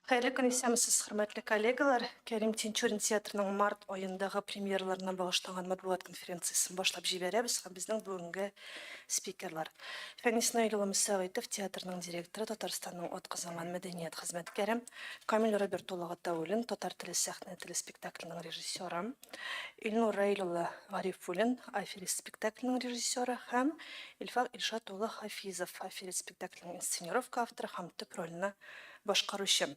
Хәерле көн, исәнмесез, хөрмәтле коллегалар. Кәрим Тинчурин театрының март аендагы премьераларына багышланган матбугат конференциясен башлап җибәрәбез һәм безнең бүгенге спикерлар. Фәнис Наил улы Мөсәгыйтов, театрның директоры, Татарстанның атказанган мәдәният хезмәткәре, Камил Роберт улы Гатауллин, татар теле сәхнә теле спектакленең режиссеры, Илнур Раил улы Гарифуллин, Аферист спектакленең режиссеры һәм Илфак Илшат улы Хафизов, Аферист спектакленең инсценировка авторы һәм төп рольне башкаручы.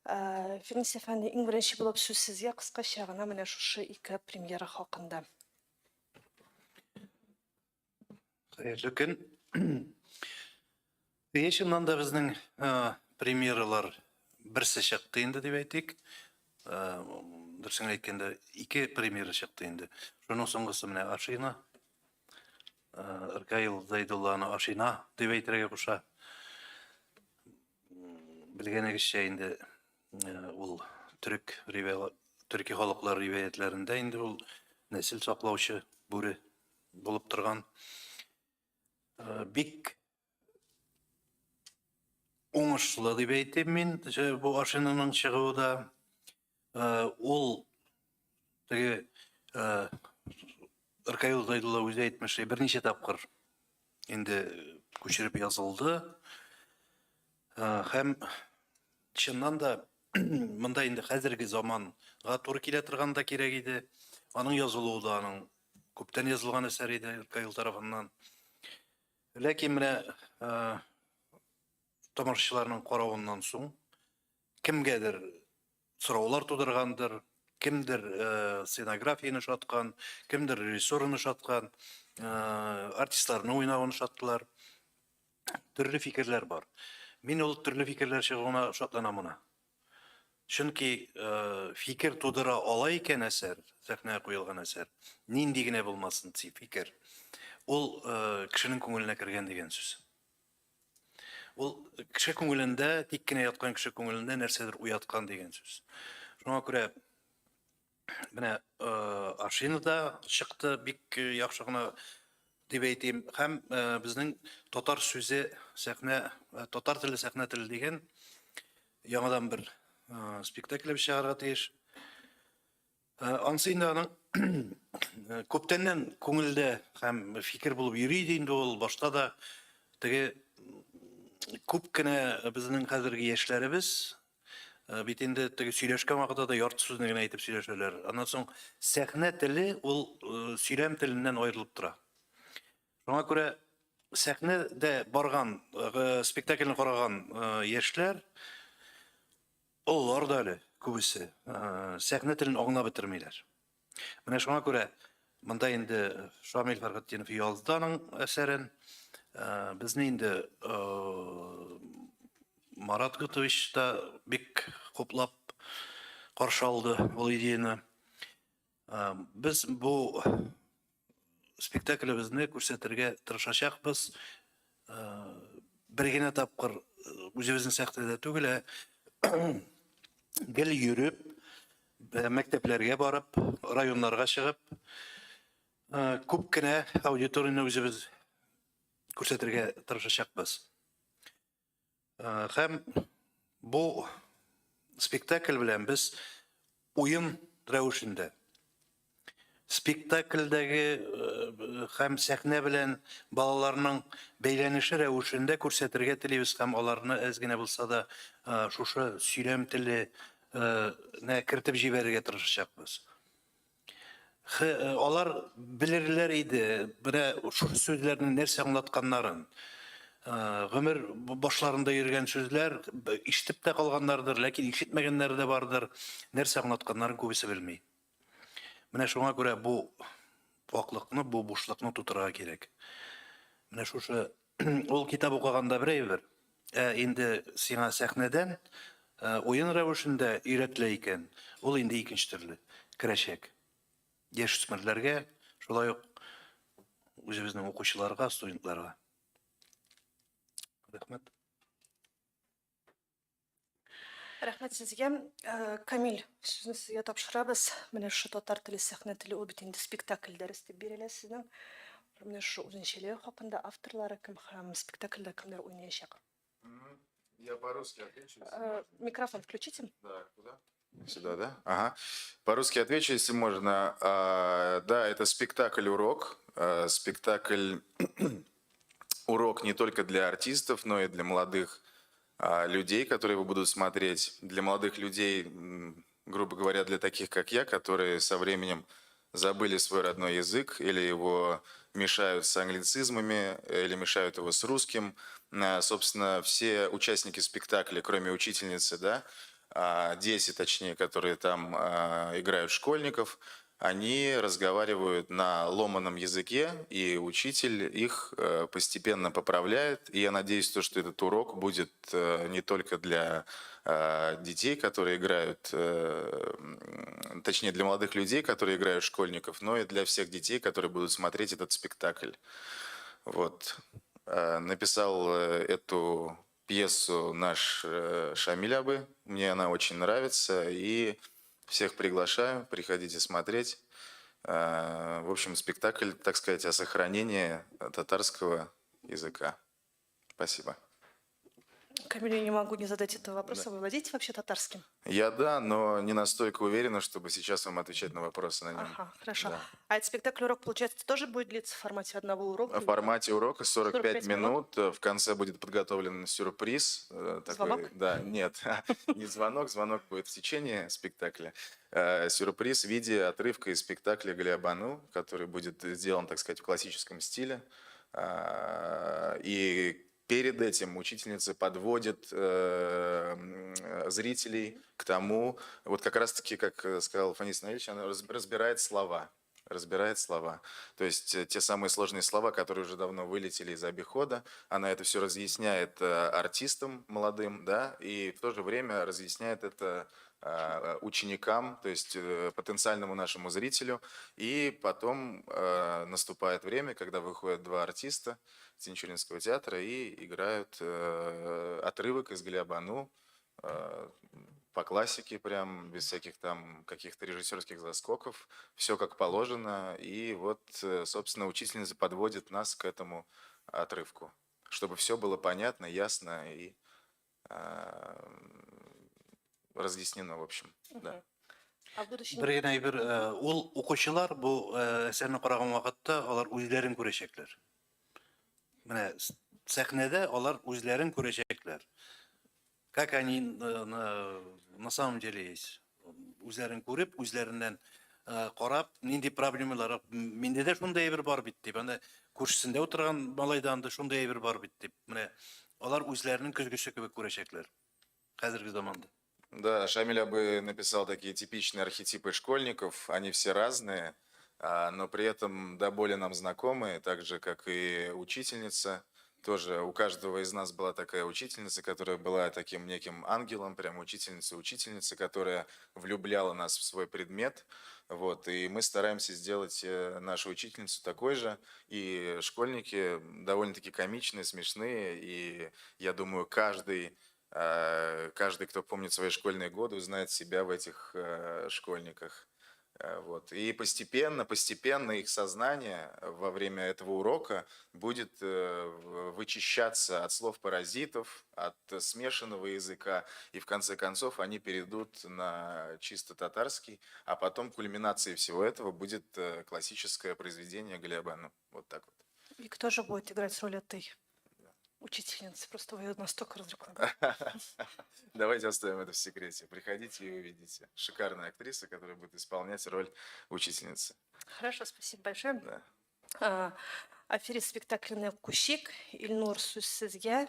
Фәнис әфәнде, иң беренче булып сүз сезгә, кыскача гына менә шушы ике премьера хакында. Хәерле көн. Әйе, чыннан да безнең премьералар берсе чыкты инде дип әйтик. Дөресен әйткәндә, ике премьера чыкты инде. Шуның соңгысы менә Ашина. Ркаил Зайдулланы Ашина дип әйтергә куша. Белгәнегезчә инде ул төрек төрки халыклар риваятләрендә инде ул нәсел саклаучы бүре булып торган. Бик уңышлы дип әйтим мин бу машинаның чыгуы да. Ул теге Ркаил Зайдулла үзе әйтмешли, берничә тапкыр инде күчереп язылды. Һәм чыннан да монда инде хәзерге заманга туры килә торган да кирәк иде. Аның язылуы да аның күптән язылган әсәр иде Ркаил тарафыннан. Ләкин менә тамашачыларның каравыннан соң кемгәдер сораулар тудыргандыр, кемдер сценографияне ошаткан, кемдер режиссерын ошаткан, артистларның уйнавын ошаттылар. Төрле фикерләр бар. Мин ул төрле фикерләр чыгуына шатланам гына. Чөнки фикер тудыра ала икән әсәр, сәхнәгә куелган әсәр, нинди генә булмасын фикер, ул кешенең күңеленә кергән дигән сүз. Ул кеше күңелендә, тик кенә яткан кеше күңелендә нәрсәдер уяткан дигән сүз. Шуңа күрә менә Аршина да чыкты бик яхшы гына дип әйтим. Һәм безнең татар сүзе сәхнә, татар теле сәхнә теле дигән яңадан бер спектакль чыгарга тиеш. Ансы инде аның күптәннән күңелдә һәм фикер булып йөри иде инде ул башта да теге күп кенә безнең хәзерге яшьләребез бит инде теге сөйләшкән вакытта да ярты сүзне генә әйтеп сөйләшәләр. Аннан соң сәхнә теле ул сөйләм теленнән аерылып тора. Шуңа күрә сәхнәдә барган спектакльне караган яшьләр олылар да әле күбесе сәхнә телен аңлап бетермиләр. Менә шуңа күрә монда инде Шамил Фәрхетдинов язды аның әсәрен. Безне инде Марат Гутович та бик хуплап каршы алды ул идеяны. Без бу спектаклебезне күрсәтергә тырышачакбыз. Бер генә тапкыр үзебезнең сәхнәдә түгел, ә гел йөреп, мәктәпләргә барып, районнарга чыгып, күп кенә аудиторияне үзебез күрсәтергә тырышачакбыз. Һәм бу спектакль белән без уен рәвешендә спектакльдәге һәм сәхнә белән балаларның бәйләнеше рәвешендә күрсәтергә телибез һәм аларны әз генә булса да шушы сөйләм теленә кертеп җибәрергә тырышачакбыз. Алар белерләр иде, менә шушы сүзләрнең нәрсә аңлатканнарын. Гомер башларында йөргән сүзләр, ишетеп тә калганнардыр, ләкин ишетмәгәннәре дә бардыр. Нәрсә аңлатканнарын күбесе белми. Менә шуңа күрә бу ваклыкны, бу бушлыкны тутырырга кирәк. Менә шушы ул китап укыганда бер әйбер, ә инде сиңа сәхнәдән уен рәвешендә өйрәтелә икән, ул инде икенче төрле керәчәк. Яшүсмерләргә, шулай ук үзебезнең укучыларга, студентларга. Рәхмәт. Рәхмәт сезгә. Камил, сүзне сезгә тапшырабыз. Менә шушы татар теле, сәхнә теле ул бит инде спектакль дәрес дип бирелә сезнең. Менә шушы үзенчәлеге хакында, авторлары кем һәм спектакльдә кемнәр уйнаячак? Я по-русски отвечу. Микрофон включите. Да, куда? Сюда, да? Ага. По-русски отвечу, если можно. Да, это спектакль-урок. Спектакль урок не только для артистов, но и для молодых людей, которые его будут смотреть. Для молодых людей, грубо говоря, для таких, как я, которые со временем забыли свой родной язык или его мешают с англицизмами, или мешают его с русским. Собственно, все участники спектакля, кроме учительницы, да, дети, точнее, которые там играют школьников, они разговаривают на ломаном языке, и учитель их постепенно поправляет. И я надеюсь, то, что этот урок будет не только для детей, которые играют, точнее, для молодых людей, которые играют школьников, но и для всех детей, которые будут смотреть этот спектакль. Вот. Написал эту пьесу наш Шамиль абый. Мне она очень нравится. И всех приглашаю, приходите смотреть. В общем, спектакль, так сказать, о сохранении татарского языка. Спасибо. Камиль, я не могу не задать этого вопроса. Вы владеете вообще татарским? Я да, но не настолько уверена, чтобы сейчас вам отвечать на вопросы на нем. Ага, хорошо. Да. А этот спектакль урок, получается, тоже будет длиться в формате одного урока? В формате урока 45 45 минут. минут. В конце будет подготовлен сюрприз. Такой, Звонок? Да, нет, не звонок, звонок будет в течение спектакля. Сюрприз в виде отрывка из спектакля «Галиябану», который будет сделан, так сказать, в классическом стиле. И перед этим учительница подводит зрителей к тому, вот как раз-таки, как сказал Фанис Наильевич, она разбирает слова. Разбирает слова. То есть те самые сложные слова, которые уже давно вылетели из обихода, она это все разъясняет артистам молодым, да, и в то же время разъясняет это ученикам, то есть потенциальному нашему зрителю. И потом наступает время, когда выходят два артиста Тинчуринского театра и играют отрывок из Галиябану, по классике прям, без всяких там каких-то режиссерских заскоков, все как положено. И вот, собственно, учительница подводит нас к этому отрывку, чтобы все было понятно, ясно и разъяснено, в общем. Да. А в будущем... Бер генә әйбер, ул укучылар бу әсәрне караган вакытта алар үзләрен күрәчәкләр. Менә сәхнәдә алар үзләрен күрәчәкләр. Как они на самом деле есть. Үзләрен күреп, үзләреннән карап, нинди проблемалар, миндә дә шундый әйбер бар бит дип, анда күршесендә утырган малайдан да шундый әйбер бар бит дип. Менә алар үзләренең көзгесе кебек күрәчәкләр. Хәзерге заманда. Да, Шамиль абый написал такие типичные архетипы школьников, они все разные, но при этом до боли нам знакомые, так же, как и учительница. Тоже у каждого из нас была такая учительница, которая была таким неким ангелом, прям учительница-учительница, которая влюбляла нас в свой предмет. Вот, и мы стараемся сделать нашу учительницу такой же. И школьники довольно-таки комичные, смешные. И я думаю, каждый, кто помнит свои школьные годы, узнает себя в этих школьниках. Вот. И постепенно, постепенно их сознание во время этого урока будет вычищаться от слов паразитов, от смешанного языка, и в конце концов они перейдут на чисто татарский, а потом кульминацией всего этого будет классическое произведение Галиябану. Вот так вот. И кто же будет играть роль этой учительницы? Просто вы ее настолько разрекламировали. Давайте оставим это в секрете. Приходите и увидите. Шикарная актриса, которая будет исполнять роль учительницы. Хорошо, спасибо большое. Да. Аферист спектакленә күчик. Илнур, сүз сезгә.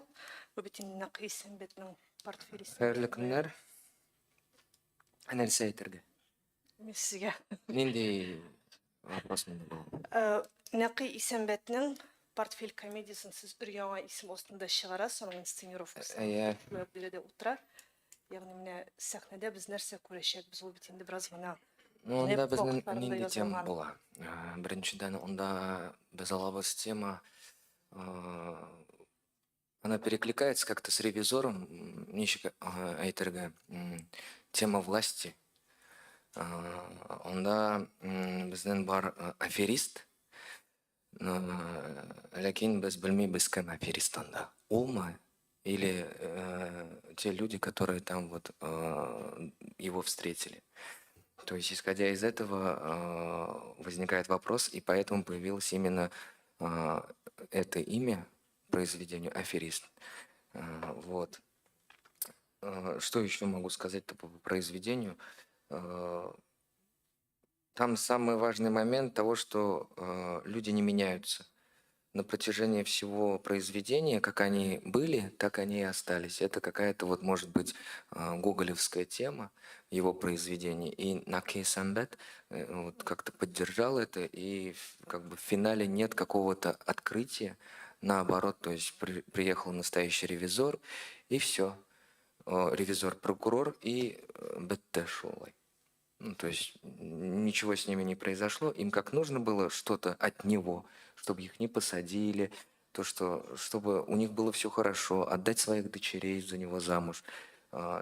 Бу бит инде Нәкый Исәнбәтнең портфеле. Хәерле көннәр. Нәрсә әйтергә? Мин сезгә. Нинди вопрос миндә булды? Нәкый Исәнбәтнең портфель комедиясен сез өр-яңа исем астында чыгарасыз, аның инсценировкасы. Әйе. Шулай ук биредә утыра. Ягъни менә сәхнәдә без нәрсә күрәчәкбез? Ул бит инде бераз гына Ну, анда рэп безнең вакытларында нинди тема язылган. була? Беренчедән, анда без алабыз тема, она перекликается как-то с ревизором, ничек әйтергә, тема власти. Анда безнең бар аферист, ләкин без белмибез, кем аферист анда. Улмы Или те люди, которые там вот его встретили. То есть, исходя из этого, возникает вопрос, и поэтому появилось именно это имя произведению «Аферист». Вот. Что еще могу сказать-то по произведению? Там самый важный момент того, что люди не меняются. На протяжении всего произведения, как они были, так они и остались. Это какая-то вот, может быть, гоголевская тема его произведений. И Нәкый Исәнбәт вот как-то поддержал это, и как бы в финале нет какого-то открытия, наоборот, то есть приехал настоящий ревизор, и все. Ревизор-прокурор и бетте шулай. Ну, то есть ничего с ними не произошло. Им как нужно было что-то от него, чтобы их не посадили, то, что, чтобы у них было все хорошо, отдать своих дочерей за него замуж.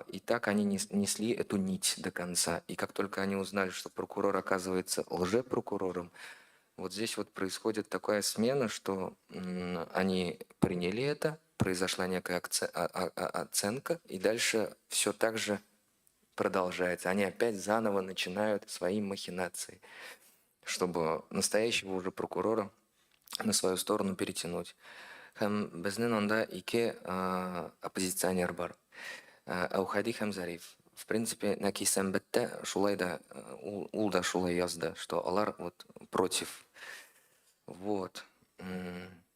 И так они несли эту нить до конца. И как только они узнали, что прокурор оказывается лжепрокурором, вот здесь вот происходит такая смена, что они приняли это, произошла некая оценка, и дальше все так же продолжается. Они опять заново начинают свои махинации, чтобы настоящего уже прокурора на свою сторону перетянуть. Һәм безнең анда ике оппозиционер бар. Әүхәди һәм Зариф. В принципе, Нәкый Исәнбәттә шулай да, ул да шулай язды, что алар вот против. Вот.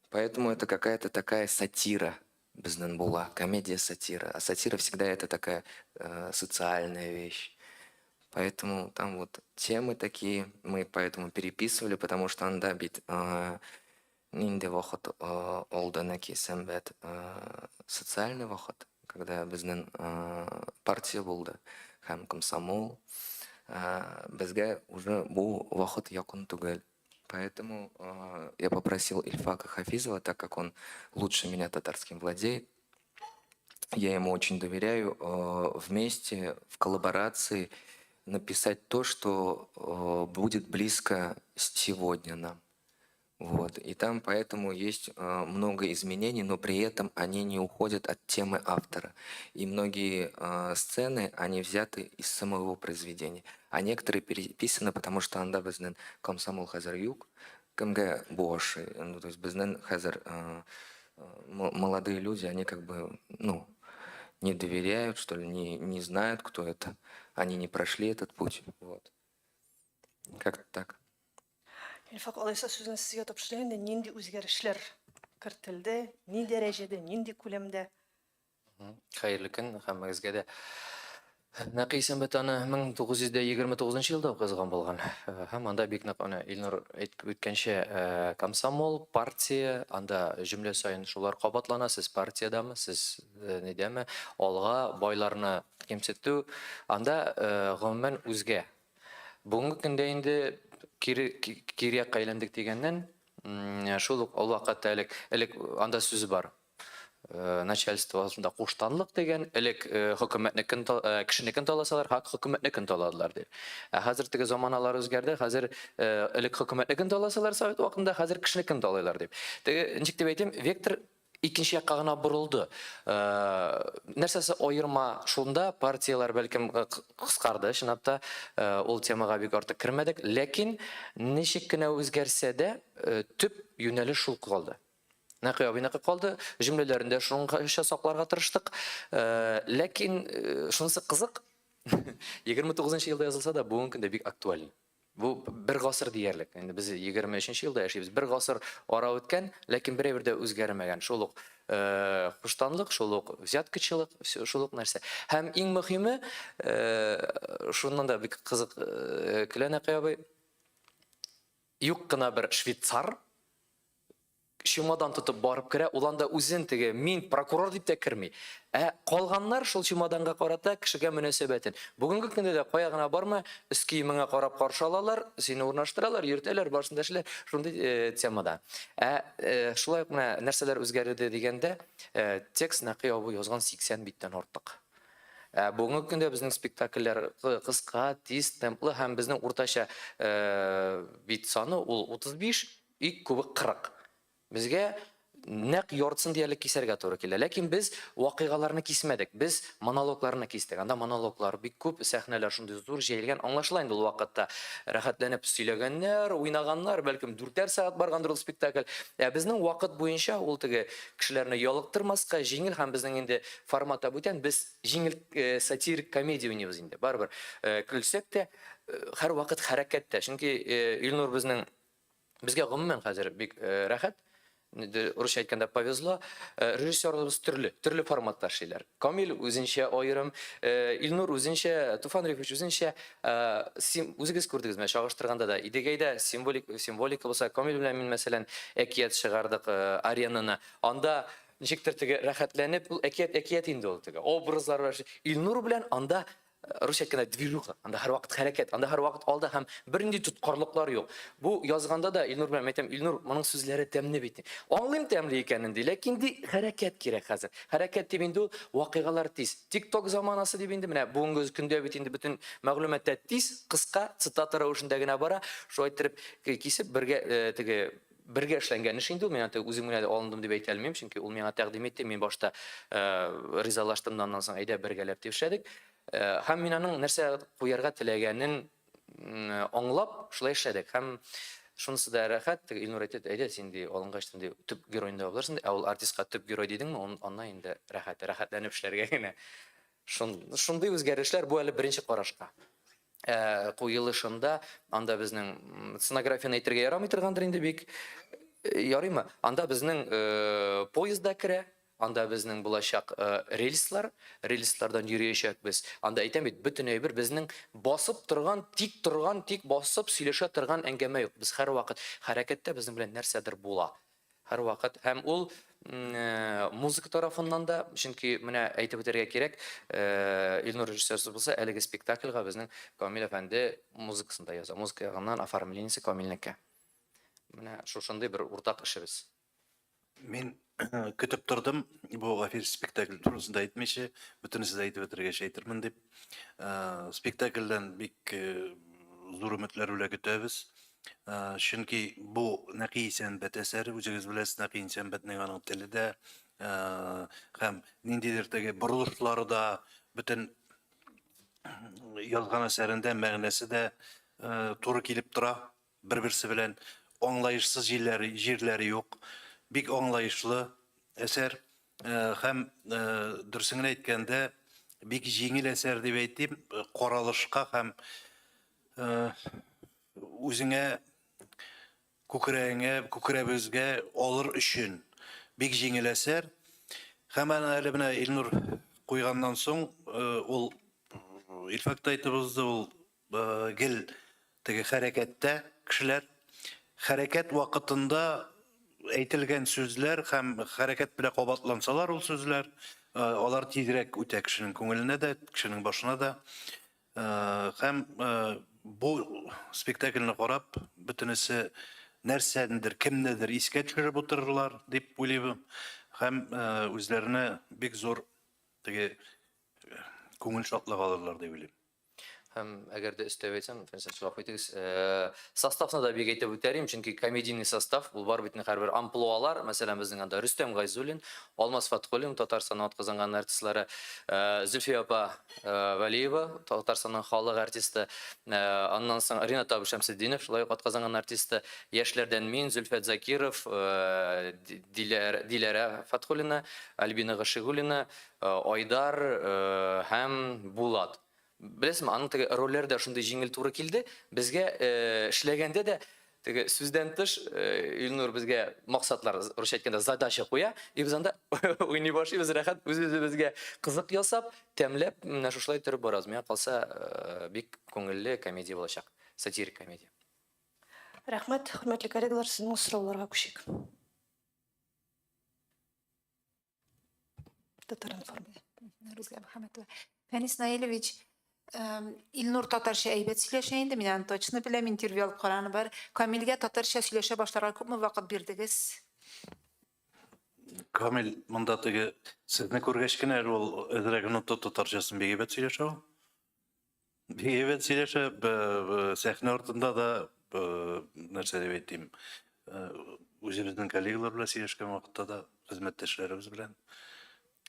Поэтому это какая-то такая сатира безнең була, комедия-сатира. А сатира всегда это такая социальная вещь. Поэтому там вот темы такие, мы поэтому переписывали, потому что анда бит нинди вакыт алды Нәкый Исәнбәт, социальный вакыт, когда безнең партия булды һәм комсомол, безгә уже бу вакыт якын түгел. Поэтому я попросил Ильфака Хафизова, так как он лучше меня татарским владеет, я ему очень доверяю, вместе в коллаборации написать то, что будет близко сегодня нам. Вот. И там поэтому есть много изменений, но при этом они не уходят от темы автора. И многие сцены, они взяты из самого произведения. А некоторые переписаны, потому что анда безнең комсомол хәзер юк, кемгә бу ошый. Ну, то есть безнең хәзер молодые люди, они как бы, ну, не доверяют, что ли, не знают, кто это. Они не прошли этот путь. Вот. Как-то так. Илфак, алайса сүзне сезгә тапшырайын инде, нинди үзгәрешләр кертелде, ни дәрәҗәдә, нинди күләмдә? Хәерле көн һәммәгезгә дә. Нәкый Исәнбәт аны 1929 елда ук язган булган. Һәм анда бик нык аны Илнур әйтеп үткәнчә, комсомол, партия, анда җөмлә саен шулар кабатлана, сез партиядәме, сез нидәме, алга, байларны кимсетү, анда гомумән үзгә. Бүгенге көндә инде кире якка әйләндек дигәннән, шул ук ул вакытта элек анда сүз бар. Начальство астында куштанлык дигән, элек хөкүмәтнекен кешенекен таласалар, хак хөкүмәтнекен таладылар дип. Ә хәзер теге заманалар үзгәрде, хәзер элек хөкүмәтнекен таласалар совет вакытында, хәзер кешенекен талыйлар дип. Теге ничек дип әйтим, вектор икенче якка гына борылды. Нәрсәсе аерма шунда, партияләр бәлкем кыскарды, чынлап та, ул темага бик артык кермәдек, ләкин ничек кенә үзгәрсә дә, төп юнәлеш шул калды. Нәкый абыйныкы калды, җөмләләрендә шуңа сакларга тырыштык. Ләкин шунысы кызык, 29 елда язылса да, бүгенге көндә бик актуаль. Бу бер гасыр диярлек. Инде без 23 елда яшибез. Бер гасыр ара үткән, ләкин берәбер дә үзгәрмәгән. Шул ук куштанлык, шул ук взяткачылык, шул ук нәрсә. Һәм иң мөһиме, шуннан да бик кызык, көлә Нәкый абый, юк кына бер швейцар чемодан тотып барып керә, ул анда үзен теге мин прокурор дип тә керми. Ә калганнар шул чемоданга карата кешегә мөнәсәбәтен. Бүгенге көндә дә кая гына барма, өс киемеңә карап каршы алалар, сине урнаштыралар, йөртәләр, барысын да эшләр, шундый темада. Ә шулай ук менә нәрсәләр үзгәрде дигәндә, текст Нәкый абый язган 80 биттән артык. Ә бүгенге көндә безнең спектакльләр кыска, тиз, темплы һәм безнең уртача бит саны ул 35, иң күбе 40. Безгә Нәкъ яртысын диярлек кисәргә туры килә. Ләкин без вакыйгаларны кисмәдек, без монологларны кистек. Анда монологлар бик күп, сәхнәләр шундый зур җәелгән. Аңлашыла инде ул вакытта рәхәтләнеп сөйләгәннәр, уйнаганнар, бәлкем дүртәр сәгать баргандыр ул спектакль. Ә безнең вакыт буенча ул теге кешеләрне ялыктырмаска, җиңел һәм безнең инде формат та бүтән, без җиңел э, сатирик комедия уйныйбыз инде. Барыбер э, көлсәк тә, э, һәрвакыт хәрәкәттә. Чөнки Илнур безнең Безгә гомумән хәзер бик э, рәхәт. Русча әйткәндә повезло. Э, режиссерларыбыз төрле, төрле форматта эшлиләр. Камил үзенчә аерым, э, Илнур үзенчә, Туфан Рифович үзенчә. Үзегез күрдегез, менә чагыштырганда да Идегәйдә символик символика булса, Камил белән мин мәсәлән әкият чыгардык аренаны. Анда ничектер теге рәхәтләнеп, ул әкият әкият инде ул теге образлар белән. Илнур белән анда русча әйткәндә движуха, анда һәрвакыт хәрәкәт, анда һәрвакыт алда һәм бернинди тоткарлыклар юк. Бу язганда да Илнур белән әйтәм, Илнур, моның сүзләре тәмле бит. Аңлыйм тәмле икәнен ди, ләкин ди хәрәкәт кирәк хәзер. Хәрәкәт дип инде ул вакыйгалар тиз. TikTok заманасы дип инде менә бүгенге көндә бит инде бөтен мәгълүмат та тиз, кыска, цитата рәвешендә генә бара. Шулай иттереп кисеп бергә э, теге бергә эшләнгән эш инде ул. Мин аны үзем генә дә алындым дип әйтә алмыйм, чөнки ул миңа тәкъдим итте. Мин башта э, ризалаштым да, аннан соң әйдә бергәләп дип эшләдек. Э, һәм мин аның нәрсә куярга теләгәнен аңлап шулай эшләдек. Һәм шунысы да рәхәт, теге Илнур әйтә, әйдә син ди, алынгач ди, төп геройны булырсың ди. Ә ул артистка төп герой дидеңме, аннан инде рәхәт, рәхәтләнеп эшләргә генә. Шундый үзгәрешләр бу әле беренче карашка. Э, куелышында анда безнең сценографияне әйтергә ярамый торгандыр инде бик э, ярыймы анда безнең э, поезд да керә анда безнең булачак рельслар рельслардан йөриячәкбез анда әйтәм бит бөтен әйбер безнең басып торган тик торган тик басып сөйләшә торган әңгәмә юк без һәрвакыт хәрәкәттә безнең белән нәрсәдер була Һәрвакыт. Һәм ул музыка тарафыннан да, чөнки менә әйтеп үтәргә кирәк, Илнур режиссерсыз булса, әлеге спектакльгә безнең Камил әфәнде музыкасын да яза. Музыка ягыннан оформлениесе Камилнеке. Менә шушындый бер уртак эшебез. Мин көтеп тордым, бу Гафир спектакль турысында әйтмичә, бөтенесе дә әйтеп бетергәч әйтермен дип. Спектакльдән бик зур өметләр белән көтәбез. Чөнки бу Нәкый Исәнбәт әсәре, үзегез беләсез, Нәкый Исәнбәтнең аның теле дә һәм ниндидер теге борылышлары да бөтен язган әсәрендә мәгънәсе дә туры килеп тора бер-берсе белән аңлаешсыз җирләре, җирләре юк. Бик аңлаешлы әсәр һәм дөресен генә әйткәндә бик җиңел әсәр дип әйтим, каралышка һәм үзеңә күкрәгеңә, күкрәбезгә алыр өчен бик җиңел әсәр. Һәм аны әле менә Илнур куйганнан соң, ул Илфак та әйтеп узды, ул гел теге хәрәкәттә кешеләр. Хәрәкәт вакытында әйтелгән сүзләр һәм хәрәкәт белән кабатлансалар ул сүзләр, алар тизрәк үтә кешенең күңеленә дә, кешенең башына да. Һәм бу спектакльне карап, бөтенесе нәрсәнедер, кемнедер искә төшереп утырырлар дип уйлыйм. Һәм үзләренә бик зур теге күңел шатлыгы алырлар дип уйлыйм. Һәм әгәр дә өстәп әйтсәм, Фәнис гафу итегез, составны да бик әйтеп үтәрим, чөнки комедийный состав, ул бар бит һәрбер амплуалар, мәсәлән, безнең анда Рөстәм Гайзуллин, Алмаз Фатхуллин, Татарстанның атказанган артистлары, Зөлфия апа Вәлиева, Татарстанның халык артисты, аннан соң Ринат абый Шәмсетдинов, шулай ук атказанган артисты, яшьләрдән мин, Зөлфәт Закиров, Диләрә Фатхуллина, Альбина Гашигуллина, Айдар һәм Булат. Беләсезме, аның теге рольләре дә шундый җиңел туры килде. Безгә эшләгәндә дә теге сүздән тыш Илнур безгә максатлар, русча әйткәндә, задача куя, и без анда уйный башлыйбыз, рәхәт үз-үзебезгә кызык ясап, тәмләп, менә шушылай торып барабыз. Миңа калса, бик күңелле комедия булачак, сатирик комедия. Рәхмәт, хөрмәтле коллегалар, сезнең сорауларга күчик. Татар-информ. Рузия Мөхәммәтова. Фәнис Наилевич, Илнур татарча әйбәт сөйләшә инде, мин аны точно беләм, интервью алып караганы бар. Камилгә татарча сөйләшә башларга күпме вакыт бирдегез? Камил монда теге сезне күргәч кенә әле ул әзрәк онытты татарчасын бик әйбәт сөйләшә ул. Бик әйбәт сөйләшә, сәхнә артында да нәрсә дип әйтим, Үзебезнең коллегалар белән сөйләшкән вакытта да, хезмәттәшләребез белән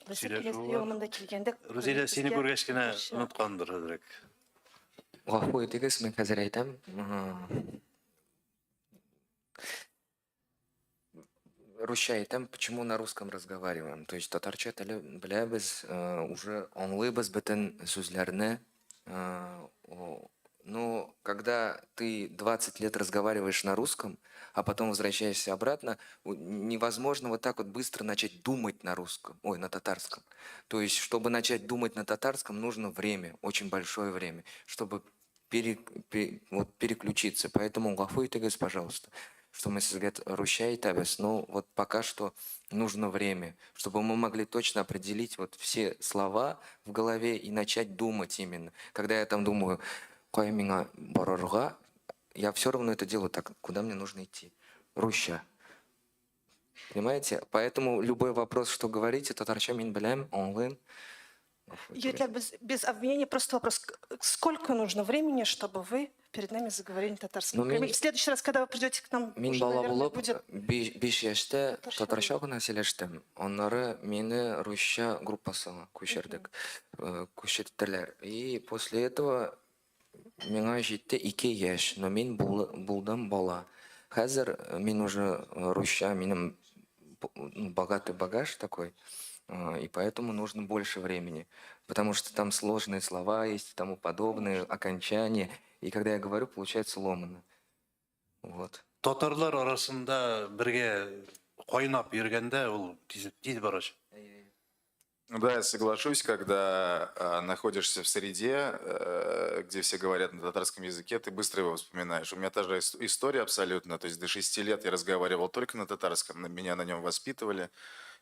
Без сөйләшү киләсе бар. юлы монда килгәндә Рузилә, сине безгә күргәч кенә татарча- оныткандыр әзрәк. Гафу итегез, мин хәзер әйтәм. Русча әйтәм, почему на русском разговариваем. То есть татарча теле беләбез, уже аңлыйбыз бөтен сүзләрне. Но когда ты 20 лет разговариваешь на русском, а потом возвращаешься обратно, невозможно вот так вот быстро начать думать на русском, ой, на татарском. То есть, чтобы начать думать на татарском, нужно время, очень большое время, чтобы вот переключиться. Поэтому гафу итегез, пожалуйста, что мы сезгә русча әйтәбез, но вот пока что нужно время, чтобы мы могли точно определить вот все слова в голове и начать думать именно. Когда я там думаю, кая миңа барырга, я все равно это делаю так, куда мне нужно идти? Русча. Понимаете? Поэтому любой вопрос, что говорите, татарча мин беләм, аңлыйм. Гафу итегез. Егетләр, без обвинения, просто вопрос. Сколько нужно времени, чтобы вы перед нами заговорили на татарском? Ну, В следующий раз, когда вы придете к нам, Мин уже, бала наверное, булып, будет 5 яшьтә татарча татарча гына сөйләштем. Аннары мине русча группасына күчердек. Күчерттеләр. И после этого миңа җитте 2 яшь, но мин булдым бала. Хәзер мин уже русча, минем ну, богатый багаж такой, и поэтому нужно больше времени, потому что там сложные слова есть и тому подобное, окончания, и когда я говорю, получается ломано. Вот. Татарлар арасында бергә кайнап йөргәндә ул тиз, тиз барачак. Да, я соглашусь, когда находишься в среде, где все говорят на татарском языке, ты быстро его вспоминаешь. У меня та же история абсолютно. То есть до 6 лет я разговаривал только на татарском, меня на нем воспитывали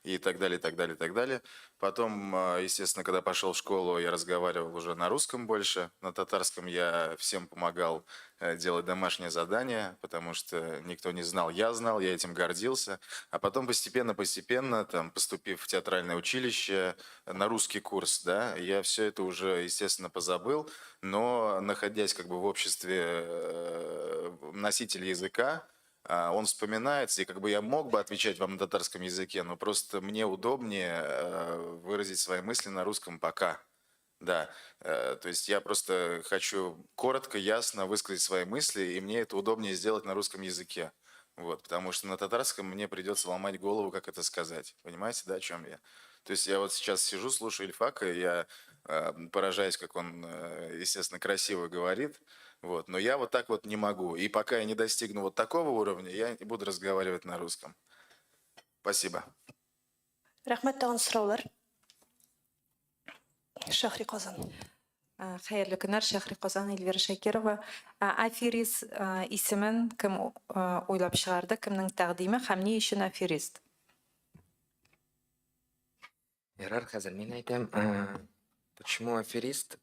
и так далее, и так далее, и так далее. Потом, естественно, когда пошел в школу, я разговаривал уже на русском больше. На татарском я всем помогал делать домашнее задание, потому что никто не знал, я знал, я этим гордился. А потом постепенно-постепенно, там, поступив в театральное училище на русский курс, да, я все это уже, естественно, позабыл, но находясь как бы в обществе носителей языка, он вспоминается, и как бы я мог бы отвечать вам на татарском языке, но просто мне удобнее выразить свои мысли на русском пока. Да, то есть я просто хочу коротко, ясно высказать свои мысли, и мне это удобнее сделать на русском языке. Вот, потому что на татарском мне придется ломать голову, как это сказать. Понимаете, да, о чем я? То есть я вот сейчас сижу, слушаю Ильфака, и я поражаюсь, как он, естественно, красиво говорит. Вот, но я вот так вот не могу. И пока я не достигну вот такого уровня, я не буду разговаривать на русском. Спасибо. Рәхмәт, тагын сораулар. Шәһри Казан. Хәерле көннәр, Шәһри Казан, Эльвира Шакирова. Аферист исемен кем уйлап чыгарды, кемнең тәкъдиме һәм ни өчен аферист? Ярар, хәзер мин әйтәм. Почему аферист?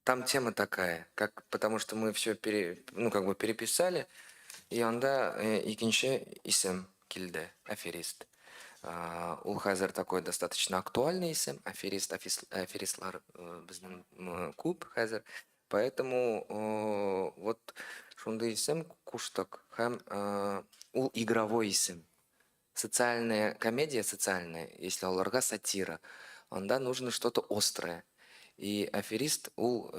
Там тема такая, как, потому что мы все ну, как бы переписали, и анда икенче исем килде, аферист. Ул хәзер такой достаточно актуальный исем, аферист, аферистлар безнең күп хәзер. Поэтому вот шундый исем куштык. Һәм ул игровой исем. Социальная комедия, социальная, если аларга сатира, анда нужно что-то острое. И аферист ул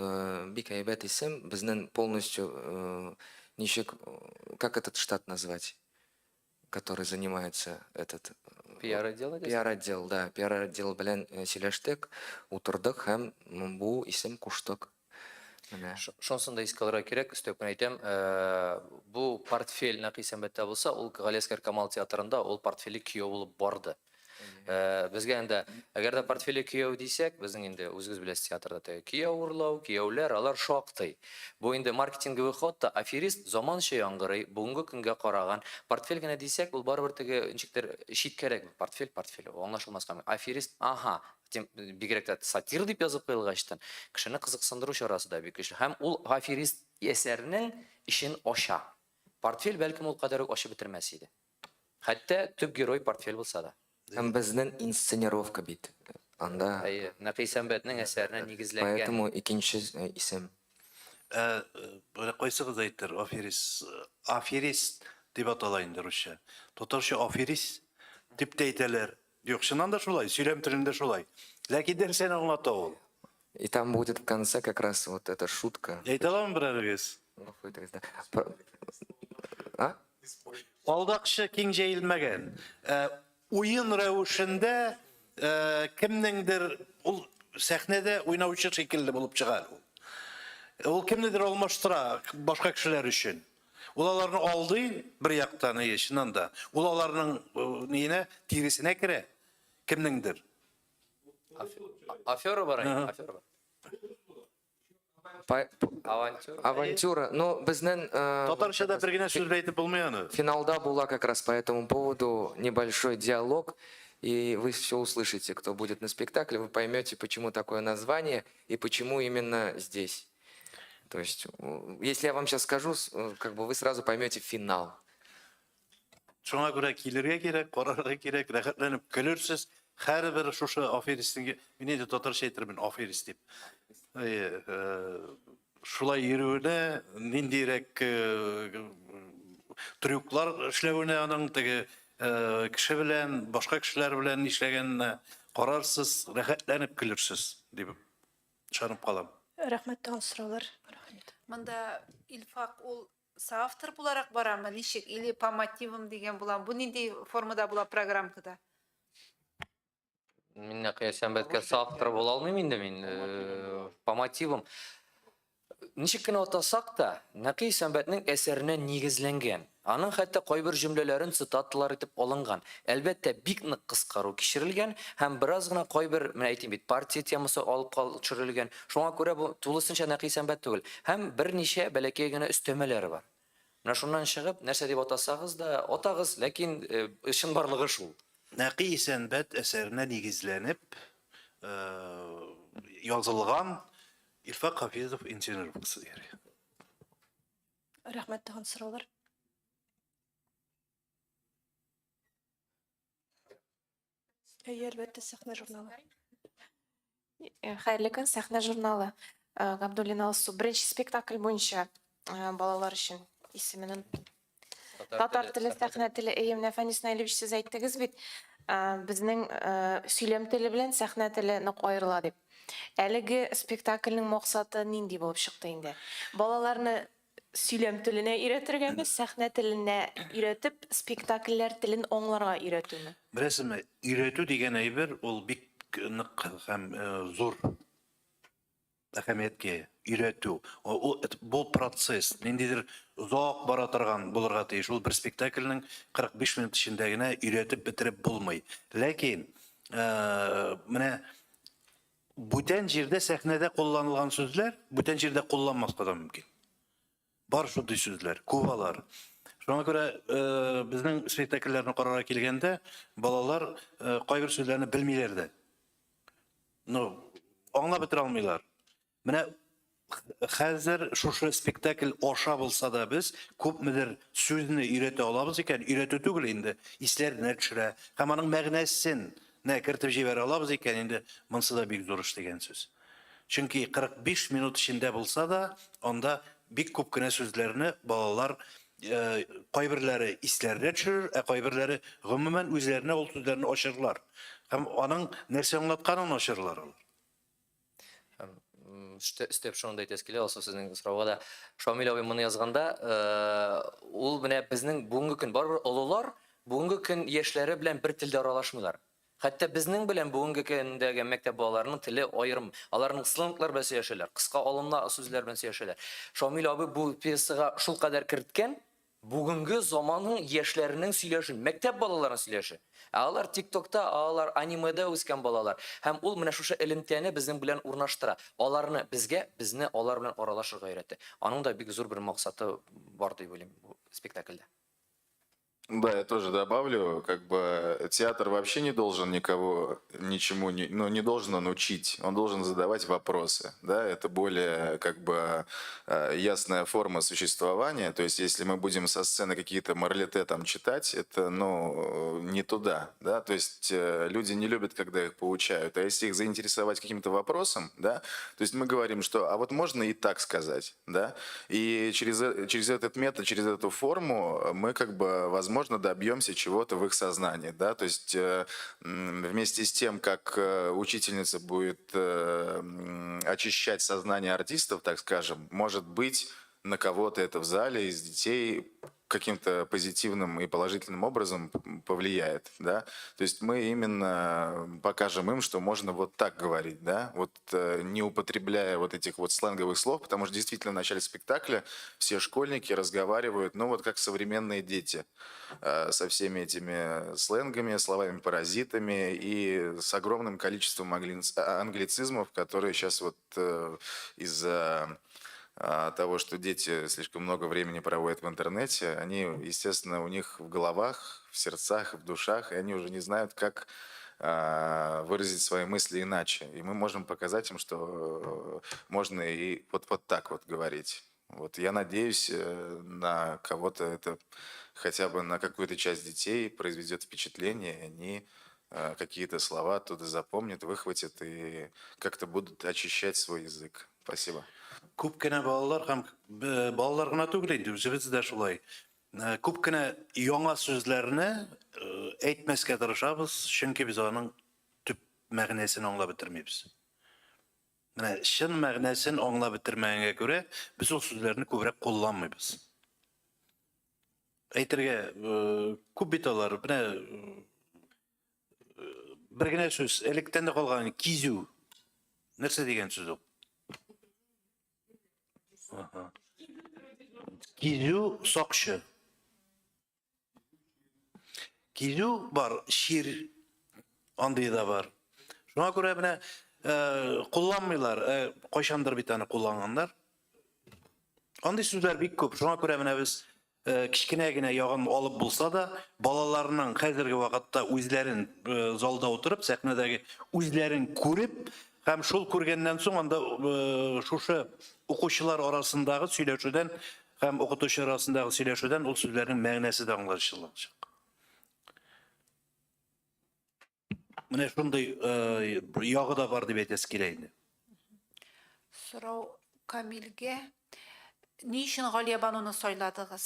бик әйбәт исем, безнең полностью ничек, как этот штат назвать, который занимается этот Пиар-отдел? Пиар-отдел, да, пиар-отдел белән сөйләштек, утырдык һәм бу исем куштык. Менә. Шунысын да искә алырга кирәк, өстәп кенә әйтәм, бу портфель Нәкый Исәнбәттә булса, ул Галиәсгар Камал театрында ул портфеле кияү булып барды. Безгә инде, әгәр дә портфеле кияү дисәк, безнең инде үзегез беләсез театрда теге кияү урлау, кияүләр, алар шактый. Бу инде маркетинговый ход та, аферист заманча яңгырый, бүгенге көнгә караган. Портфель генә дисәк, ул барыбер теге ничектер читкәрәк, портфель, портфель, ул аңлашылмаска мөмкин. Аферист, аһа, тем, бигрәк тә сатира дип язып куелгачтан, кешене кызыксындыру чарасы да бик көчле. Һәм ул аферист әсәрнең эчен ача. Портфель бәлкем ул кадәр үк ачып бетермәс иде. Хәтта төп герой портфель булса да. Һәм безнең инсценировка бит. Анда Әйе, Нәкый Исәнбәтнең әсәренә нигезләнгән. Поэтому икенче исем. Ә, менә кайсыгыз әйтер, аферист, аферист дип атала инде русча. Татарча аферист дип тә әйтәләр. Юк, чыннан да шулай, сөйләм телендә шулай. Ләкин нәрсәне аңлата ул? И там будет в конце как раз вот эта шутка. Әйтә аламы берәрегез? Гафу итегез, да. А? Алдакчы киң җәелмәгән. Ә, уен рәвешендә ә, кемнеңдер ул сәхнәдә уйнаучы шикелле булып чыга ул. Ул кемнедер алмаштыра башка кешеләр өчен. Ул аларны алдый бер яктан, әйе, чыннан да. Ул аларның э, ниенә, тиресенә керә. Кемнеңдер. Афера бар, афера бар. Авантюра. Авантюра. Ну, безнең Татарча да бер генә сүз дә әйтеп булмый аны. Финалда була как раз по этому поводу небольшой диалог, и вы все услышите, кто будет на спектакле, вы поймете, почему такое название и почему именно здесь. То есть, если я вам сейчас скажу, как бы вы сразу поймете финал. Шуңа күрә килергә кирәк, карарга кирәк, рәхәтләнеп көлерсез. Һәрбер шушы аферистның, мин инде татарча әйтермен, аферист дип. Әйе, шулай йөрүенә, ниндирәк трюклар эшләвенә аның теге кеше белән, башка кешеләр белән нишләгәненә карарсыз, рәхәтләнеп көлерсез дип ышанып калам. Рәхмәт, тагын сораулар. Рәхмәт. Монда Илфак ул соавтор буларак барамы, ничек, или по мотивам дигән буламы? Бу нинди формада була программкада? Мин Нәкыя Исәнбәткә соавтор була алмыйм инде мин, по мотивам. Ничек кенә атасак та, Нәкый Исәнбәтнең әсәренә нигезләнгән. Аның хәтта кайбер җөмләләрен цитаталар итеп алынган. Әлбәттә, бик нык кыскару кичерелгән һәм бераз гына кайбер, менә әйтим бит, партия темасы алып кал төшерелгән. Шуңа күрә бу тулысынча Нәкый Исәнбәт түгел. Һәм берничә бәләкәй генә өстәмәләре бар. Менә шуннан чыгып, нәрсә дип атасагыз да, атагыз, ләкин чынбарлыгы шул. Нәкый Исәнбәт әсәренә нигезләнеп язылган Илфак Хафизов инсценировкасы дияр. Рәхмәт, тагын сораулар. Әйе, әлбәттә, сәхнә журналы. Хәерле көн, сәхнә журналы. Габдуллина Алсу. Беренче спектакль буенча балалар өчен исемен Татар теле, сәхнә теле. Әйе, менә Фәнис Наилевич, сез әйттегез бит, безнең сөйләм теле белән сәхнә теле нык аерыла дип. Әлеге спектакльнең максаты нинди булып чыкты инде? Балаларны сөйләм теленә өйрәтергәме, сәхнә теленә өйрәтеп, спектакльләр телен аңларга өйрәтүме? Беләсезме, өйрәтү дигән әйбер ул бик нык һәм зур әһәмияткә ия. Өйрәтү. Ул бу процесс ниндидер озак бара торган булырга тиеш. Ул бер спектакльнең 45 минут эчендә генә өйрәтеп бетереп булмый. Ләкин менә бүтән җирдә сәхнәдә кулланылган сүзләр бүтән җирдә кулланмаска да мөмкин. Бар шундый сүзләр, күп алар. Шуңа күрә безнең спектакльләрне карарга килгәндә балалар кайбер сүзләрне белмиләр дә. Ну, аңлап бетерә алмыйлар. Менә хәзер шушы спектакль аша булса да без күпмедер сүзне өйрәтә алабыз икән, өйрәтү түгел инде, исләренә төшерә һәм аның мәгънәсен нә кертеп җибәрә алабыз икән, инде монысы да бик зур эш дигән сүз. Чөнки 45 минут эчендә булса да, анда бик күп кенә сүзләрне балалар э, кайберләре исләренә төшерер, ә кайберләре гомумән үзләренә ул сүзләрне ачырлар. Һәм аның нәрсә аңлатканын ачырлар алар. Өстәп шуны да әйтәсе килә, Алсу, сезнең сорауга да. Шамил абый моны язганда, ул менә безнең бүгенге көн барыбер олылар бүгенге көн яшьләре белән бер телдә аралашмыйлар. Хәтта безнең белән бүгенге көндәге мәктәп балаларының теле аерым. Аларның сленглар белән сөйләшәләр, кыска алымлы сүзләр белән сөйләшәләр. Шамил абый бу пьесага шулкадәр керткән, бүгенге заманның яшьләренең сөйләшен, мәктәп балаларының сөйләше. Ә алар ТикТокта, алар анимеда үскән балалар. Һәм ул менә шушы элемтәне безнең белән урнаштыра. Аларны безгә, безне алар белән аралашырга өйрәтә. Аның да бик зур бер максаты бар дип уйлыйм бу спектакльдә. Да, я тоже добавлю, как бы театр вообще не должен никого ничему, не, ну, не должен он учить, он должен задавать вопросы, да, это более как бы ясная форма существования, то есть если мы будем со сцены какие-то моралите там читать, это, ну, не туда, да, то есть люди не любят, когда их поучают, а если их заинтересовать каким-то вопросом, да, то есть мы говорим, что, а вот можно и так сказать, да, и через этот метод, через эту форму мы как бы, возможно, добьемся чего-то в их сознании, да, то есть вместе с тем, как учительница будет очищать сознание артистов, так скажем, может быть, на кого-то это в зале из детей каким-то позитивным и положительным образом повлияет, да, то есть мы именно покажем им, что можно вот так говорить, да, вот не употребляя вот этих вот сленговых слов, потому что действительно в начале спектакля все школьники разговаривают, ну вот как современные дети, со всеми этими сленгами, словами-паразитами и с огромным количеством англицизмов, которые сейчас вот из-за того, что дети слишком много времени проводят в интернете, они, естественно, у них в головах, в сердцах, в душах, и они уже не знают, как выразить свои мысли иначе. И мы можем показать им, что можно и вот так вот говорить. Вот я надеюсь, на кого-то это, хотя бы на какую-то часть детей произведет впечатление, и они какие-то слова оттуда запомнят, выхватят и как-то будут очищать свой язык. Спасибо. Күп кенә балалар һәм балалар гына түгел инде, үзебез дә шулай. Күп кенә яңа сүзләрне әйтмәскә тырышабыз, чөнки без аның төп мәгънәсен аңлап бетермибез. Менә чын мәгънәсен аңлап бетермәгәнгә күрә, без ул сүзләрне күбрәк кулланмыйбыз. Әйтергә күп бит алар, менә бер генә сүз, электән дә калган кизү. Нәрсә дигән сүз ул? Ага. Кизү сакчы. Кизү бар, чир андый да бар. Шуңа күрә менә кулланмыйлар, кайчандыр бит аны кулланганнар. Андый сүзләр бик күп. Шуңа күрә менә без кечкенә генә ягын алып булса да, балаларның хәзерге вакытта үзләрен залда утырып, сәхнәдәге үзләрен күреп һәм шул күргәннән соң анда шушы укучылар арасындагы сөйләшүдән һәм укытучы арасындагы сөйләшүдән ул сүзләрнең мәгънәсе дә аңлашылачак. Менә шундый ягы да бар дип әйтәсе килә инде. Сорау Камилгә. Ни өчен Галиябануны сайладыгыз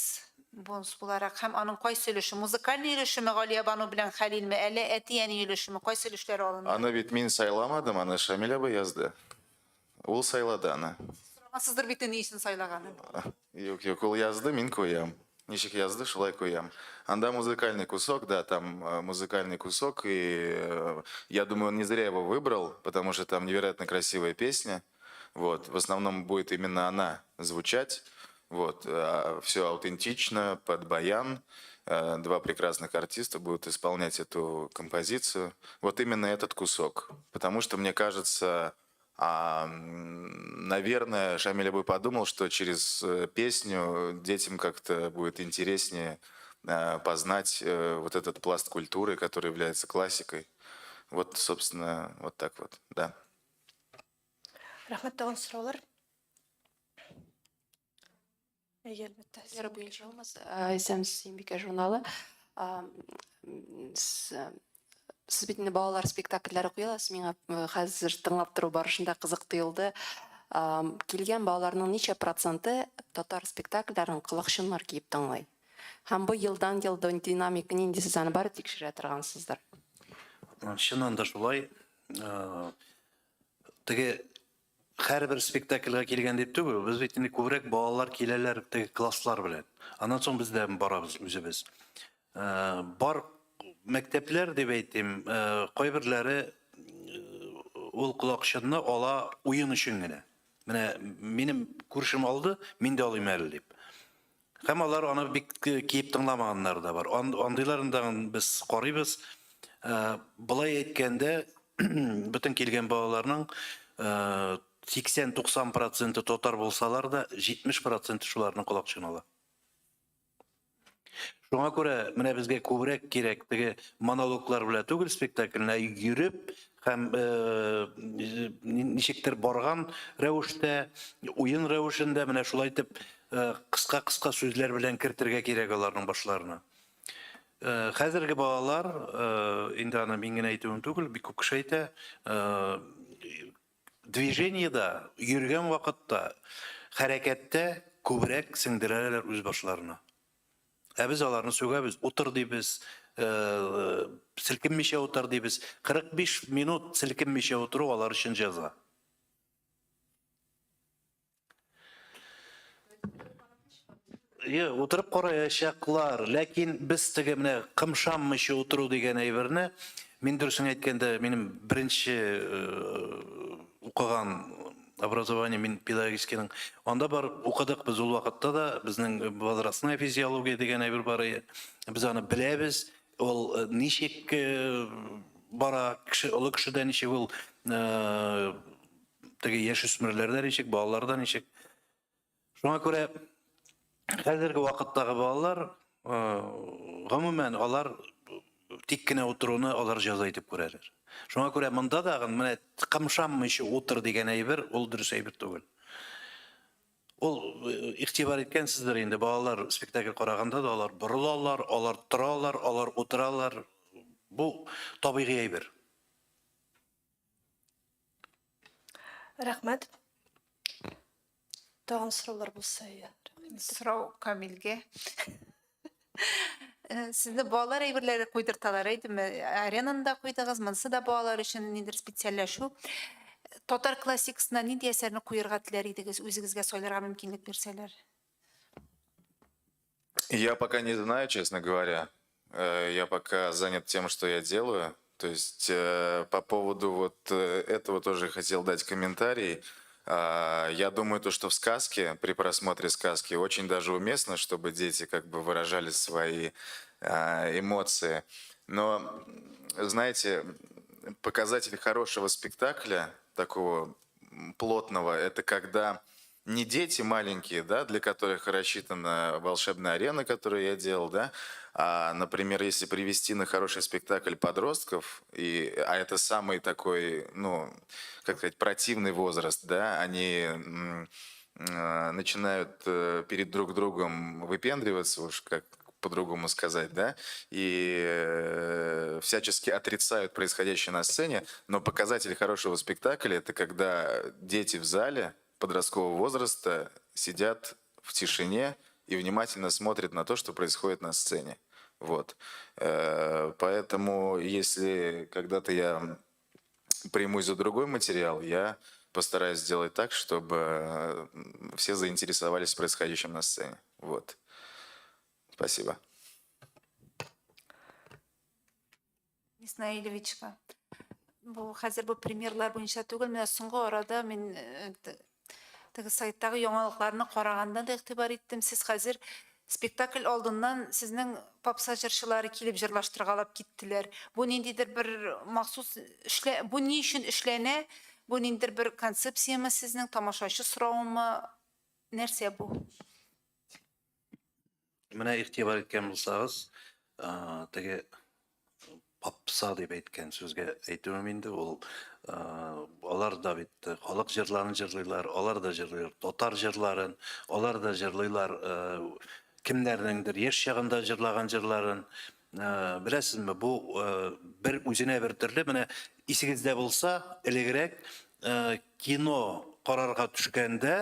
бонус буларак һәм аның кайсы өлеше? Музыкальный өлешеме Галиябану белән Хәлилме, әллә әти-әни өлешеме? Кайсы өлешләре алынды? Аны бит мин сайламадым, аны Шамил абый язды. Ул сайлады аны. Сорамассыздыр бит ни өчен сайлаганын. Юк, юк, ул язды, мин куям. Ничек язды, шулай куям. Анда музыкальный кусок, да, там музыкальный кусок, и я думаю, он не зря его выбрал, потому что там невероятно красивая песня. Вот, в основном будет именно она звучать. Вот, все аутентично, под баян. Два прекрасных артиста будут исполнять эту композицию. Вот именно этот кусок. Потому что, мне кажется, наверное, Шамиль бы подумал, что через песню детям как-то будет интереснее познать вот этот пласт культуры, который является классикой. Вот, собственно, вот так вот, да. Рәхмәт, тагын сораулар? Әйе, әлбәттә. Вера буенча алмас, исәнмесез, Сөембикә журналы. Сез бит инде балалар спектакльләре куя аласыз. Миңа хәзер тыңлап тору барышында кызык тоелды. Килгән балаларның ничә проценты татар спектакльләрен колакчыннар киеп тыңлый? Һәм бу елдан-ел динамика нинди, сез аны бары тикшерә торгансыздыр. Чыннан да шулай. Теге һәрбер спектакльгә килгән дип түгел, без бит инде күбрәк балалар киләләр теге класслар белән. Аннан соң без дә барабыз үзебез. Бар мәктәпләр дип әйтим, кайберләре ул колакчынны ала уен өчен генә. Менә минем күршем алды, мин дә алыйм әле дип. Һәм алар аны бик киеп тыңламаганнар да бар. Андыйларын да без карыйбыз. Болай әйткәндә, бөтен килгән балаларның 80-90 проценты татар булсалар да, 70 проценты шуларның колакчын ала. Шуңа күрә менә безгә күбрәк кирәк теге монологлар белән түгел спектакльне, ә йөреп һәм ничектер барган рәвештә, уен рәвешендә менә шулай итеп кыска-кыска сүзләр белән кертергә кирәк аларның башларына. Хәзерге балалар, инде аны мин генә әйтүем түгел, бик күп кеше әйтә, движениедә, йөргән вакытта, хәрәкәттә күбрәк сеңдерәләр үз башларына. Ә без аларны сүгәбез, утыр дибез, селкенмичә утыр дибез. 45 минут селкенмичә утыру алар өчен җәза. Юк, утырып караячаклар, ләкин без теге менә кымшанмыйча утыру дигән әйберне, мин дөресен әйткәндә, минем беренче укыган образование мин педагогическийның анда барып укыдык без ул вакытта да безнең возрастная физиология дигән әйбер бар иде. Без аны беләбез, ул ничек бара, кеше олы кешедә ничек ул теге яшүсмерләрдә ничек, балаларда ничек. Шуңа күрә хәзерге вакыттагы балалар, гомумән, алар тик кенә утыруны алар җәза итеп күрәләр. Шуңа күрә монда дагын менә кымшанмыйча утыр дигән әйбер, ул дөрес әйбер түгел. Ул игътибар иткәнсездер инде, балалар спектакль караганда да алар борылалар, алар торалар, алар утыралар. Бу табигый әйбер. Рәхмәт. Тагын сораулар булса, иә. Сорау Камилгә. Э, сезне балалар әйберләре куйдырталар әйдеме? Аренаны да куйдыгыз, монысы да балалар өчен ниндидер специальләшү. Татар классикасына нинди әсәрне куерга теләр идегез, үзегезгә сайларга мөмкинлек бирсәләр? Я пока не знаю, честно говоря. Э, я пока занят тем, что я делаю. То есть э, по поводу вот э, этого тоже хотел дать комментарий. А, я думаю, то, что в сказке, при просмотре сказки, очень даже уместно, чтобы дети как бы выражали свои а, эмоции. Но, знаете, показатель хорошего спектакля, такого плотного, это когда не дети маленькие, да, для которых рассчитана волшебная арена, которую я делал, да, а, например, если привести на хороший спектакль подростков, и, а это самый такой, ну, как сказать, противный возраст, да, они начинают перед друг другом выпендриваться, уж как по-другому сказать, да, и всячески отрицают происходящее на сцене, но показатель хорошего спектакля – это когда дети в зале подросткового возраста сидят в тишине и внимательно смотрят на то, что происходит на сцене. Вот. Поэтому, если когда-то я примусь за другой материал, я постараюсь сделать так, чтобы все заинтересовались происходящим на сцене. Вот. Спасибо. Иснаилевичка. Бу хәзер бу премьерлар буенча түгел, менә соңгы арада мин теге сайттагы яңалыкларны караганда да игътибар иттем. Сез хәзер спектакль алдыннан сезнең попса җырчылары килеп җырлаштыргалап киттеләр. Бу ниндидер бер махсус эшлә, бу ни өчен эшләнә? Бу ниндидер бер концепцияме сезнең, тамашачы соравымы? Нәрсә бу? Менә игътибар иткән булсагыз, теге попса дип әйткән сүзгә әйтүем инде ул алар да бит халык җырларын җырлыйлар, алар да җырлыйлар татар җырларын, алар да җырлыйлар кемнәрнеңдер яшь чагында җырлаган җырларын. Беләсезме, бу бер үзенә бер төрле, менә исегездә булса, элегрәк кино карарга төшкәндә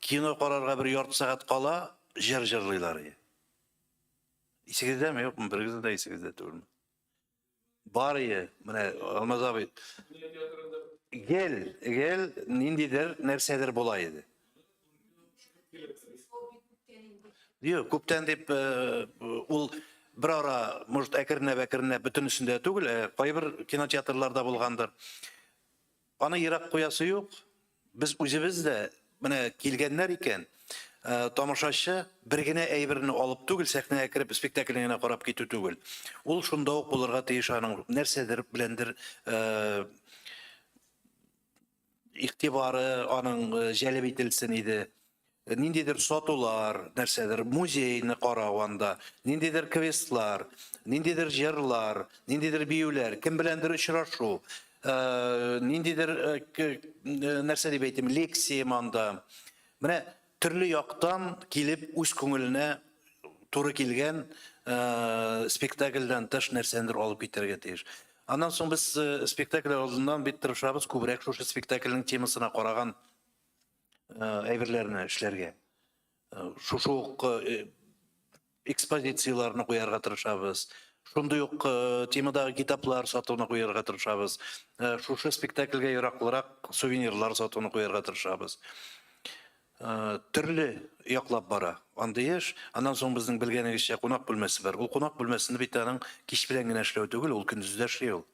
Кино карарга бер ярты сәгать кала җыр җырлыйлар иде. Исегездәме, юкмы? Берегезнең дә исегездә түгелме? Бар иде. Менә Алмаз абый. Гел, гел ниндидер нәрсәдер була иде. Юк, күптән дип ул бер ара, может, әкренләп-әкренләп бөтенесендә түгел, ә кайбер кинотеатрларда булгандыр. Аны ерак куясы юк. Без үзебез дә менә килгәннәр икән, э, тамашачы бер генә әйберне алып түгел, сәхнәгә кереп спектакльне генә карап китү түгел. Ул шунда ук булырга тиеш аның нәрсәдер беләндер э, игътибары аның э, җәлеп ителсен иде. Ниндидер сатулар, нәрсәдер, музейны карау анда, ниндидер квестлар, ниндидер җырлар, ниндидер биюләр, кем беләндер очрашу, ниндидер нәрсә дип әйтим, лекция анда. Менә төрле яктан килеп үз күңеленә туры килгән спектакльдән тыш нәрсәндер алып китәргә тиеш. Аннан соң без спектакль алдыннан бит тырышабыз күбрәк шушы спектакльнең темасына караган әйберләрне эшләргә. Шушы ук экспозицияләрне куярга тырышабыз. Шундый ук темадагы китаплар сатуны куярга тырышабыз. Шушы спектакльгә яраклырак сувенирлар сатуны куярга тырышабыз. Төрле яклап бара андый эш. Аннан соң безнең белгәнегезчә кунак бүлмәсе бар. Ул кунак бүлмәсендә бит аның кич белән генә эшләү түгел, ул көндез дә эшли ул.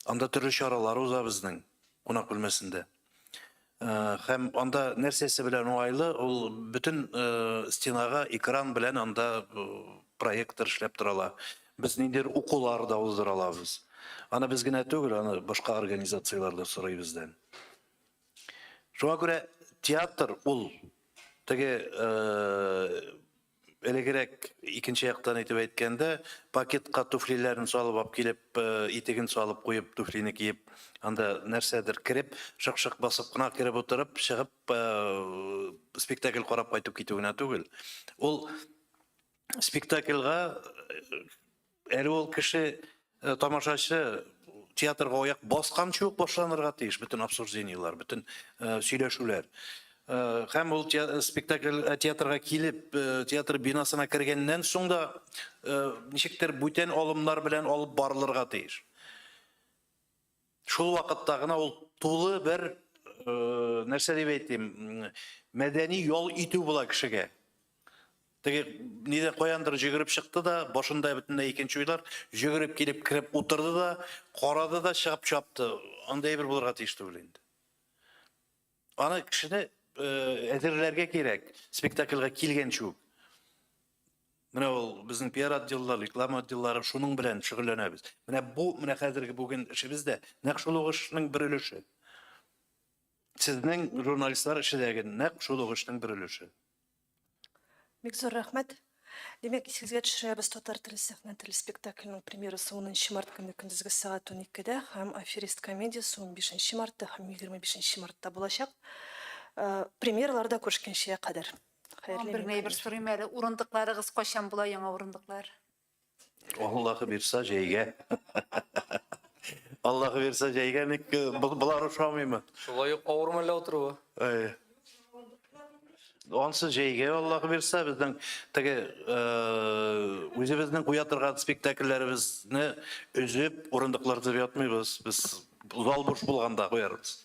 Анда төрле чаралар уза безнең кунак бүлмәсендә. Һәм анда нәрсәсе белән уңайлы, ул бөтен стенага экран белән анда проектор эшләп тора ала. Без ниндидер укулар да уздыра алабыз. Аны без генә түгел, аны башка организацияләр дә сорый бездән. Шуңа күрә театр ул теге элегрәк икенче яктан итеп әйткәндә, пакетка туфлиләрен салып алып килеп, итеген салып куеп, туфлине киеп, анда нәрсәдер кереп, шык-шык басып кына кереп утырып, чыгып, спектакль карап кайтып китү генә түгел. Ул спектакльгә Әле ул кеше э, тамашачы театрга аяк басканчы ук башланырга тиеш бөтен обсуждениеләр, бөтен э, сөйләшүләр. Э, һәм ул спектакль театрга килеп, театр бинасына кергәннән соң да ничектер бүтән алымнар белән алып барылырга тиеш. Шул вакытта гына ул тулы бер нәрсә дип әйтим, мәдәни ял итү була кешегә. Теге нидә каяндыр җөгереп чыкты да, башында бөтенләй икенче уйлар, җөгереп килеп кереп утырды да, карады да чыгып чапты. Андый әйбер булырга тиеш түгел инде. Аны кешене әзерләргә кирәк, спектакльгә килгәнче үк. Менә ул безнең пиар отделлар, реклама отделлары шуның белән шөгыльләнәбез. Менә бу, менә хәзерге бүген эшебез дә нәкъ шул ук эшнең бер өлеше. Сезнең журналистлар эше дә нәкъ шул ук эшнең бер өлеше. Бик зур рәхмәт. Димәк, исегезгә төшерәбез, Татар теле сәхнә теле спектакленең премьерасы 10 март көнне көндезге сәгать 12-дә һәм Аферист комедиясе 15 мартта һәм 25 мартта булачак. Э, премьераларда күрешкәнчегә кадәр. Хәерле Бер генә әйбер сорыйм әле, урындыкларыгыз кайчан була, яңа урындыклар? Аллаһы бирса җәйгә. Аллаһы бирса җәйгә ник э, болар ошамыймы? Шулай ук авырмы әллә утыруы? Әй. Ансы җәйгә Аллаһы бирса безнең теге э, үзебезнең куя торган спектакльләребезне өзеп урындыклар төзеп ятмыйбыз. Без зал буш булганда куярбыз.